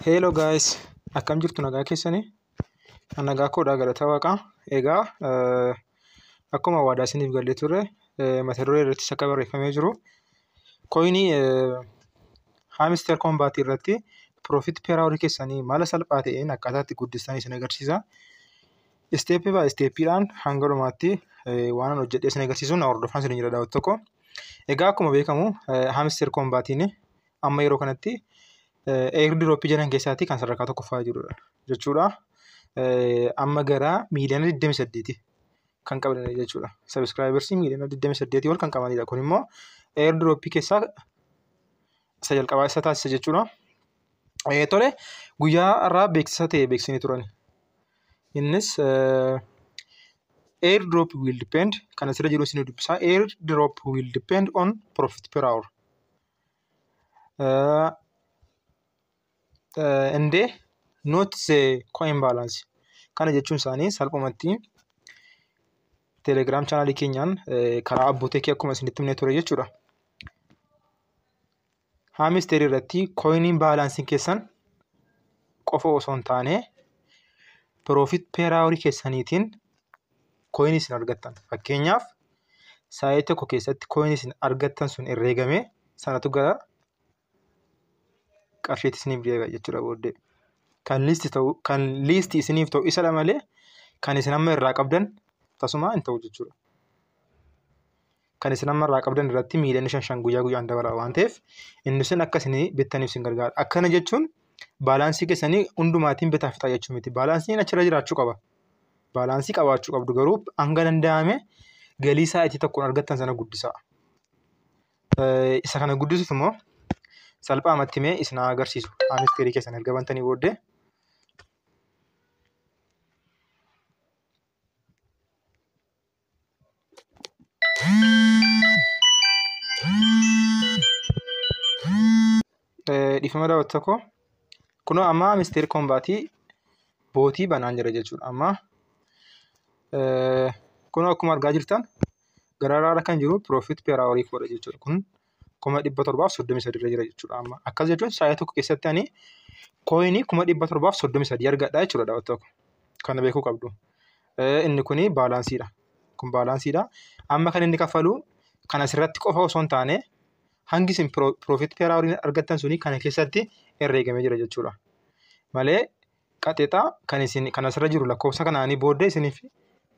Hello guys, akkam jirtu nagaa keessanii? Nagaa koodhaa galata waaqaa. Egaa akkuma waadaa isiniif gallee turre mata duree irrattis akka barreeffamee jiru coinii Hamster Kombat irratti profit per hour keessanii mala salphaa ta'een akkaataa itti guddistan isin agarsiisa. Step by stepidhaan hanga dhumaatti waan an hojjedhee isin agarsiisu na hordofaa isin jira daawwattoota tokko. Egaa akkuma beekamu Hamster Kombatiin amma yeroo kanatti airdrop jedhan keessaatii kan sadarkaa tokkoffaa jirudha jechuudha. Amma gara miiliyoona 28 kan qabanidha jechuudha. Subscribers miiliyoona 28 ol kan qabanidha. Kun immoo airdrop keessaa isa jalqabaa isa taasisa jechuudha. Tole, guyyaa har'aa beeksisa ta'e beeksisanii turan. Innis airdrop will depend kan asirra jiru isin dubbisaa. Airdrop will depend on profit per hour. And not the coin balance. Kana jechuun isaanii salphumatti Telegram chaanaalii keenyaan karaa abbootekii akkuma isinitti himnee ture jechuudha. Hamster irratti coiniin baalaansiin keessan qofa osoo hin taane profit per hour keessaniitiin coinii isin argattan. Fakkeenyaaf sa'aatii tokko keessatti coinii isin argattan sun herreegamee sanatu gara qarshiitti isiniif deebi'a jechuudha booddee. Kan liisti ta'u, kan liisti isiniif ta'u isadha malee kan isin amma irraa qabdan tasuma hin ta'u jechuudha. Kan isin amma irraa qabdan irratti miiliyoona 5 guyyaa guyyaan dabala waan ta'eef inni sun akka isin bittaniif isin gargaara. Akkana jechuun baalaansii keessanii hundumaatiin bitaa fixaa jechuu miti. Baalaansiin achirra jiraachuu qaba. Baalaansii qabaachuu qabdu garuu hanga danda'ame galii sa'aatii tokkoon argattan sana guddisaa. Isa kana guddisuuf immoo salphaamatti mee isin haa agarsiisu. Hamsterii keessan erga bantanii booddee. Dhiifama daawwattoota koo. Kunoo amma Hamster Kombatii bootii banaan jira jechuudha. Amma kunoo akkuma argaa jirtan gararaarra kan jiru profit per hour koodha jechuudha. Kun 733,000 irra jira jechuudha. Amma akkas jechuun sa'aatii tokko keessatti ani coinii 733,000 argadha jechuudha daawwattoota koo. Kana beekuu qabdu. Inni kuni baalaansiidha. Kun baalaansiidha. Amma kan inni kaffalu kan asirratti qofa osoo hin taane hangi isin profit per hour argattan suni kana keessatti herreegamee jira jechuudha. Malee qaxeexaa kan isin kan asirra jiru lakkoofsa kanaanii booddee isiniif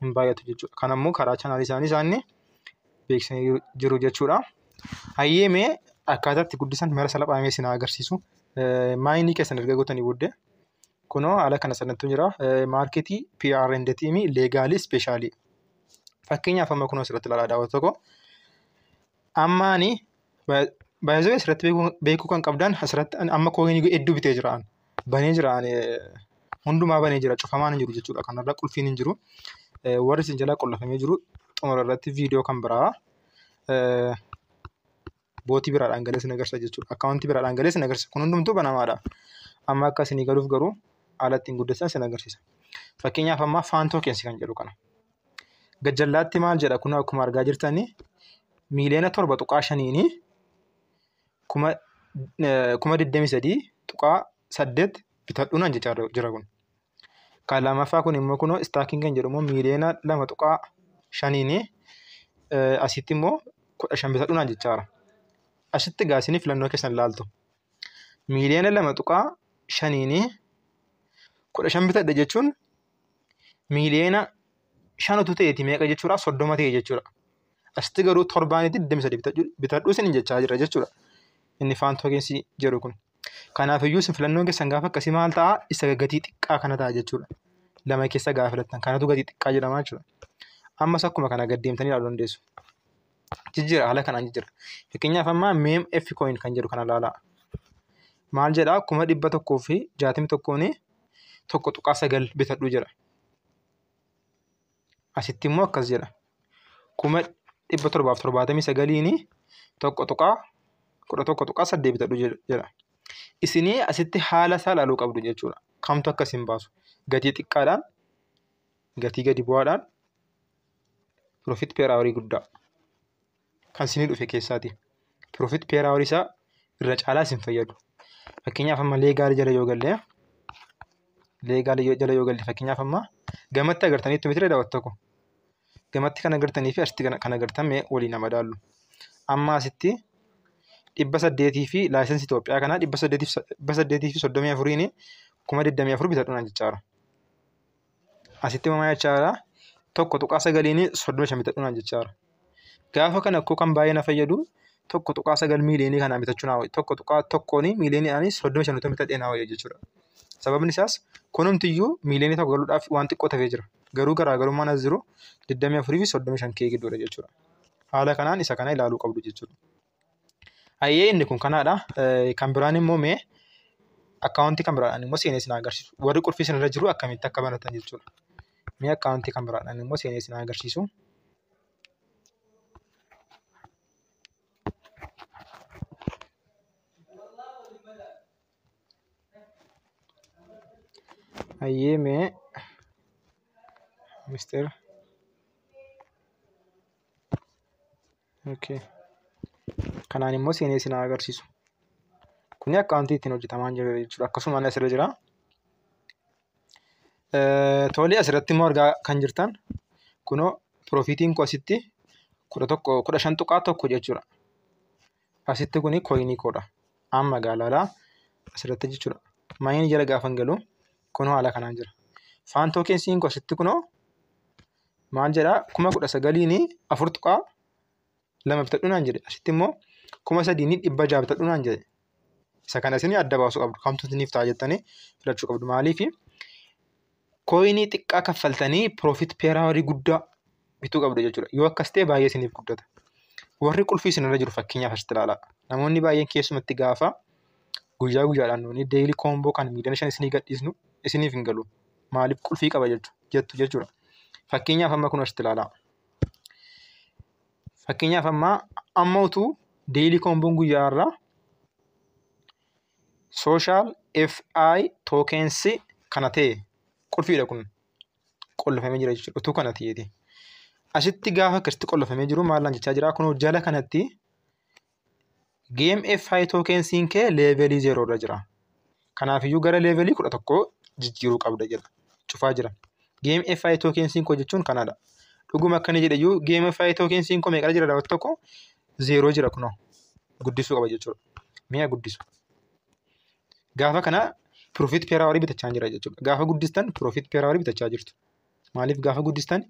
hin baay'atu jechuudha. Kan ammoo karaa chaanaalii isaanii isaanii beeksisanii jiru jechuudha. Hayyee mee akkaataa itti guddisan mala salphaa mee isin agarsiisu. Maayinii keessan erga gootanii booddee kunoo haala kana sanattu jira. Maarkeetii PR and team leegaalii ispeeshaalii. Fakkeenyaaf amma kunoo asirratti ilaalaa daawwattoota koo. Amma ani baay'ee asirratti beekuu kan qabdan asirratti amma coinii hedduu bitee jira. Banee jira hundumaa banee jira cufamaan hin jiru jechuudha. Kanarra qulfiin hin jiru. Warri isin jalaa qollafamee jiru xumura irratti viidiyoo kan biraa bootii biraadhaan galee isin agarsiisa jechuudha. Akkaawuntii biraadhaan galee isin agarsiisa. Kun hundumtuu banamaadha. Amma akka isinii galuuf garuu haala ittiin guddistan isin agarsiisa. Fakkeenyaaf amma fan tokens kan jedhu kana. Gajjallaatti maal jedha kun akkuma argaa jirtanii miiliyoona 7.5 23,800 bitadhu naan jechaa jira kun. Kan lammaffaa kun immoo kunoo stacking kan jedhu immoo miiliyoona 2.5 asitti immoo 15 bitadhu naan jechaa jira. Asitti gaa isinii filannoo keessan ilaaltu. Miiliyoona 2.5 15 bitadha jechuun miiliyoona 5 utuu ta'eeti meeqa jechuudha 30 ta'e jechuudha. Asitti garuu torbaanitti 23 bitadhu isin jechaa jira jechuudha. Inni fan tokens jedhu kun. Kanaafiyyuu isin filannoon keessan gaafa akkasii maal ta'a isa gatii xiqqaa kana ta'a jechuudha. Lama keessa gaafa filattan kanatu gatii xiqqaa jedhama jechuudha. Ammas akkuma kana gad deemtanii ilaaluu dandeessu. Jijjiira haala kanaan jijjiira. Fakkeenyaaf amma meme F coin kan jedhu kana ilaalaa. Maal jedhaa 161,000 1.9 bitadhu jedha. Asitti immoo akkas jedha. 779,000 1.11.8 bitadhu jedha. Isinii asitti haala isaa ilaaluu qabdu jechuudha. Kamtu akkas hin baasu. Gatii xiqqaadhaan, gatii gadi bu'aadhaan profit per hour guddaa kan isinii dhufe keessaati. Profit per hour isaa irra caalaa isin fayyadu. Fakkeenyaaf amma legal jala yoo galle, legal jala yoo galle, fakkeenyaaf amma gamatti agartaniitu miti daawwattoota koo. Gamatti kan agartanii fi asitti kan agartan mee waliin nama madaallu. Amma asitti 800 fi license Itoophiyaa kanaa 834n 24,000 bitadhu naan jechaa jira. Asitti maal jechaa jira? 1.9n 35 bitadhu naan jechaa jira. Gaafa kana akkoo kan baay'ee na fayyadu 1.9 miiliyoonii kanaan bitachuu naa wayya. 1.1 miiliyooniidhaan 35 utuu bitadhee naa wayya jechuudha. Sababni isaas kunumtiyyuu miiliyoonii tokko galuudhaaf waan xiqqoo tafee jira. Garuu garaagarummaan as jiru 24 fi 35 kee gidduudha jechuudha. Haala kanaan isa kana ilaaluu qabdu jechuudha. Hayyee, inni kun kanaadha. Kan biraan immoo mee akkaawuntii kan biraadhaan immoo seenee isin agarsiisu. Warri qulfii isinirra jiru akkamitti akka banatan jechuudha. Mee akkaawuntii kan biraadhaan immoo seenee isin agarsiisu. Hayyee, mee mister. Okay. Kanaan immoo seenee isin agarsiisu. Kuni akkaawuntii ittiin hojjetamaa jiru jechuudha. Akkasuma asirra jira. Tole, asirratti immoo argaa kan jirtan kunoo profitiin koo asitti 11, 15.1 jechuudha. Asitti kuni coinii koodha. Amma gaalaalaa asirratti jechuudha. Mine jala gaafan galu kunoo haala kanaan jira. Fan tokensiin koo asitti kunoo maal jedhaa? 19,000n 4.2 bitadhu naan jedhe. Asitti immoo 3,600 bitadhu naan jedhe. Isa kana isin adda baasuu qabdu. Kamtu isiniif ta'a jettanii filachuu qabdu. Maaliif? Coinii xiqqaa kaffaltanii profit per hourii guddaa bituu qabdu jechuudha. Yoo akkas ta'e baay'ee isiniif guddata. Warri qulfii isinirra jiru fakkeenyaaf asitti ilaalaa. Namoonni baay'een keessumatti gaafa guyyaa guyyaadhaan nuuni daily combo kan miiliyoona 5 isinii gadhiisnu isiniif hin galu. Maaliif qulfii qaba jettu jechuudha. Fakkeenyaaf amma kun asitti ilaalaa. Fakkeenyaaf amma utuu daily comboon guyyaa irraa SocialFi tokens kana ta'e, qulfiidha, kun qollofamee jira jechuudha. Utuu kana ta'eeti. Asitti gaafa akkasitti qollofamee jiru maal naan jechaa jira? Kunoo jala kanatti GameFi tokensiin kee levelii 0 irra jira. Kanaafiyyuu gara levelii 11 jijjiiruu qabda jedha. Cufaa jira. GameFi tokensiin koo jechuun kanadha. Dhuguma akkana jedhe iyyuu, GameFi tokensiin koo meeqadha jira daawwatu tokko? 0 jira kunoo. Guddisuu qaba jechuudha. Mi'a guddisu. Gaafa kana profit per hourii bitachaa jira jechuudha. Gaafa guddistan profit per hourii bitachaa jirtu. Maaliif? Gaafa guddistan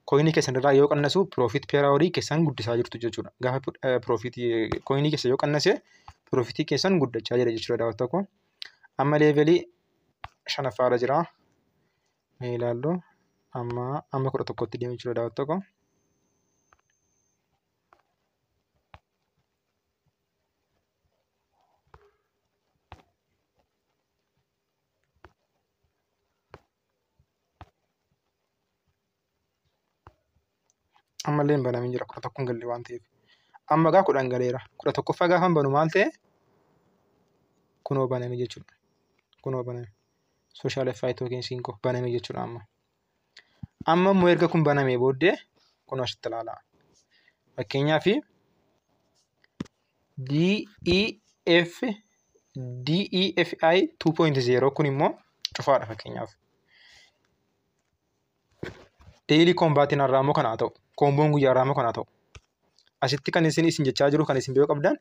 coinii keessan irraa yoo qannasu profit per hourii keessan guddisaa jirtu jechuudha. Gaafa profit coinii keessa yoo qannase profitii keessan guddachaa jira jechuudha daawwattoota koo. Amma levelii shanaffaarra jira. Mee ilaallu, amma 11tti deemee jechuudha daawwattoota koo. Ammallee hin banamin jira, 11 hin galle waan ta'eef. Amma gaa 10 galeera. 11ffaa gaafa banu maal ta'e? Kunoo baname jechuudha. Kunoo baname. SocialFi tokensiin koo baname jechuudha amma. Amma immoo erga kun banamee booddee kunoo asitti ilaalaa. Fakkeenyaaf DEF DEFI 2.0 kun immoo cufaadha fakkeenyaaf. Daily combaatiin har'aa immoo kana haa ta'u. Comboon guyyaa har'aa immoo kana haa ta'u. Asitti kan isin jechaa jiru, kan isin beekuu qabdan,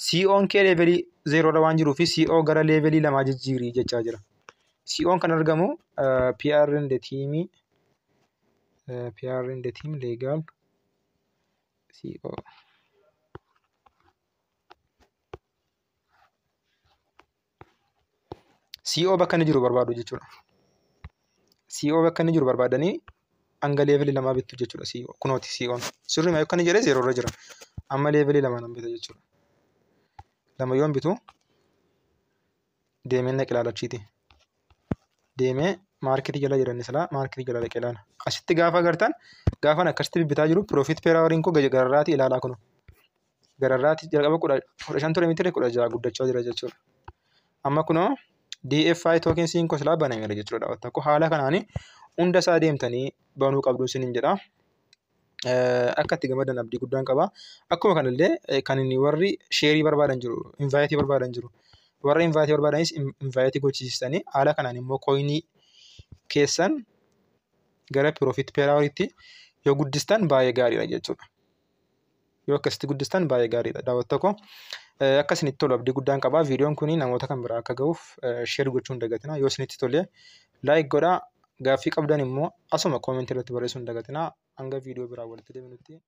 CO'n kee levelii 0rra waan jiruu fi CO gara levelii 2 jijjiirii jechaa jira. CO'n kan argamu PR and team, PR and team, legal, CO. CO bakka inni jiru barbaadu jechuudha. CO bakka inni jiru barbaadanii hanga levelii 2 bittu jechuudha CO. Kunooti CO'n. Sirrii akka inni jedhee 0rra jira. Amma levelii 2 nan bita jechuudha. Lama yoon bitu deemee naqe ilaalachiiti. Deemee marketii jala jiran silaa marketii jala dhaqee ilaala. Asitti gaafa agartan, gaafan akkasitti bibbitaa jiru profit per houriin koo gararraati ilaalaa kunu. Gararraati jalqaba 15 ture miti, 16 guddachaa jira jechuudha. Amma kunoo DFI tokensiin koo silaa banameera jechuudha daawwattoota koo. Haala kanaanii hunda isaa deemtanii banuu qabdu isiniin jedha. Akka itti gammadan abdii guddaan qaba. Akkuma kanallee kan inni warri shareii barbaadan jiru, inviteii barbaadan jiru. Warra invite barbaadanis invite gochisiistanii haala kanaan immoo coinii keessan gara profit per houriitti yoo guddistan baay'ee gaariidha jechuudha. Yoo akkasitti guddistan baay'ee gaariidha. Daawwattoota koo, akka isinitti tolu abdii guddaan qaba. Viidiyoon kun namoota kan biraa akka gahuuf share gochuu hin dagatinaa. Yoo isinitti tole like godhaa. Gaaffii qabdan immoo asuma commentii irratti barreessuu hin dagatinaa. Hanga viidiyoo biraa walitti deebinutti.